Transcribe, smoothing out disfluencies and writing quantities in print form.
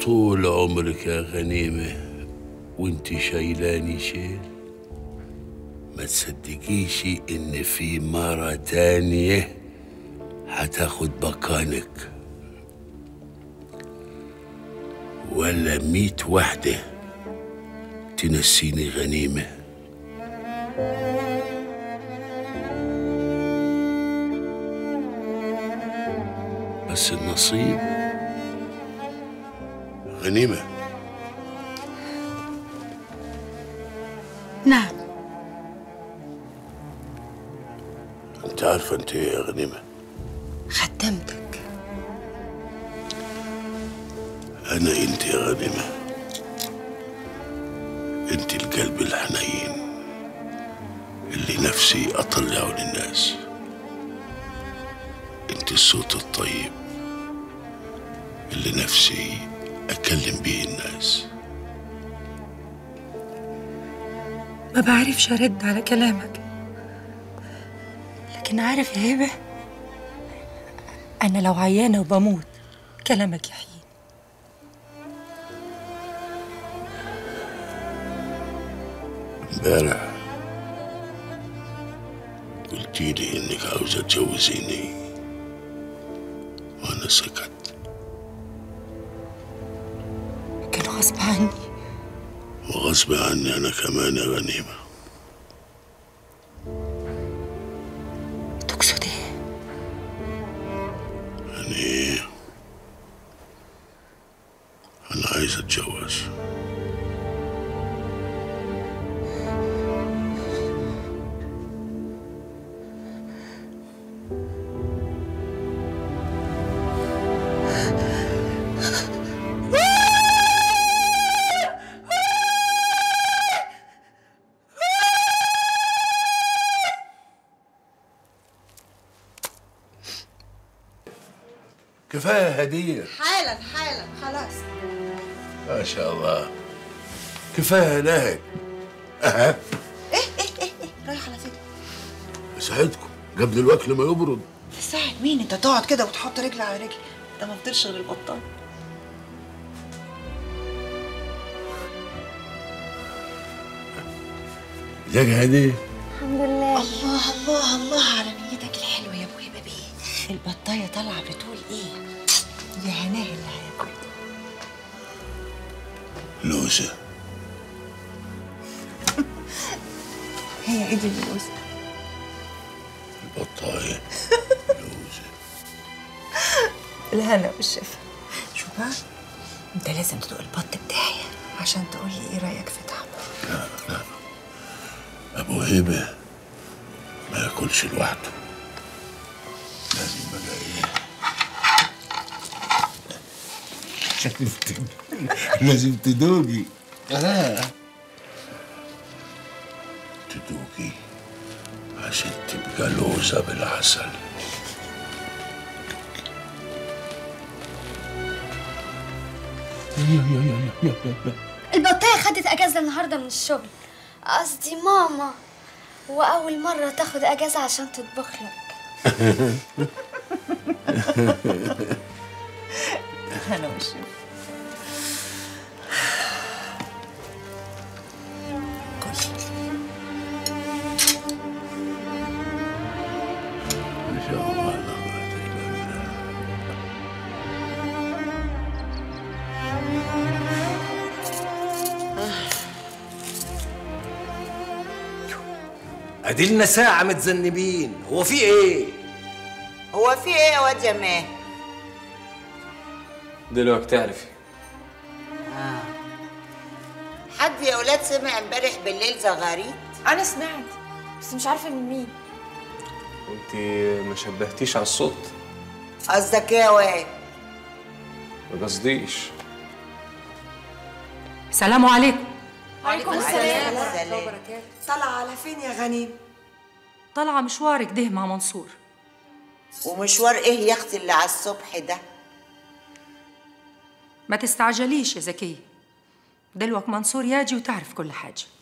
طول عمرك يا غنيمة وانت شايلاني شيل. ما تصدقيش ان في مرة تانية هتاخد مكانك، ولا 100 واحدة تنسيني غنيمة. بس النصيب. غنيمة. نعم. انت عارفة انت ايه يا غنيمة؟ خدمتك. انا انت يا غنيمة، انت القلب الحنين اللي نفسي اطلعه للناس، انت الصوت الطيب اللي نفسي اكلم بيه الناس. ما بعرفش ارد على كلامك، لكن عارف يا هبه، انا لو عيانه وبموت كلامك يحييني. امبارح قلتيلي انك عاوزه تجوزيني وانا سكت. كان غصب عني. وغصب عني انا كمان يا غنيمة. تقصد ايه؟ يعني انا عايز اتجوز. كفاية هدية. حالا حالا خلاص. ما شاء الله كفاية نهد. أها. ايه ايه ايه ايه رايح على فين؟ اساعدكم قبل الوكل ما يبرد. تساعد مين؟ انت تقعد كده وتحط رجل على رجل، ده ما فضلش غير البطال. ازيك يا هدية؟ الحمد لله. الله الله الله على نيتك الحلوة يا ابو هبه بيه. البطايه طالعه بتقول ايه؟ يا هناه اللي هياكل. لوزه. هي ايه دي اللوزه؟ البطايه لوزه. الهنا والشفا. شوف بقى، انت لازم تدوق البط بتاعي عشان تقول لي ايه رايك في طعمه. لا لا، ابو هبه ما ياكلش لوحده، لازم بقى ايه؟ لازم تدوقي. تدوقي عشان تبقى لوزة بالعسل. البطاية خدت اجازة النهاردة من الشغل، قصدي ماما، وأول مرة تاخد اجازة عشان تطبخ لك. أنا والشيف. كل. ما شاء الله لا قوة إلا بالله. أديلنا ساعة متذنبين، هو في إيه؟ هو في إيه يا واد يا ماهر؟ دلوقتي تعرفي. حد يا اولاد سمع امبارح بالليل زغاريت؟ انا سمعت بس مش عارفه من مين. وانت ما شبهتيش على الصوت. قصدك ايه يا واد؟ ما قصديش. السلام عليكم. وعليكم السلام ورحمة الله وبركاته. طالعه على فين يا غنيم؟ طالعه مشوارك ده مع منصور. ومشوار ايه يا اختي اللي على الصبح ده؟ ما تستعجليش يا زكية، دلوقتي منصور ياجي وتعرف كل حاجة.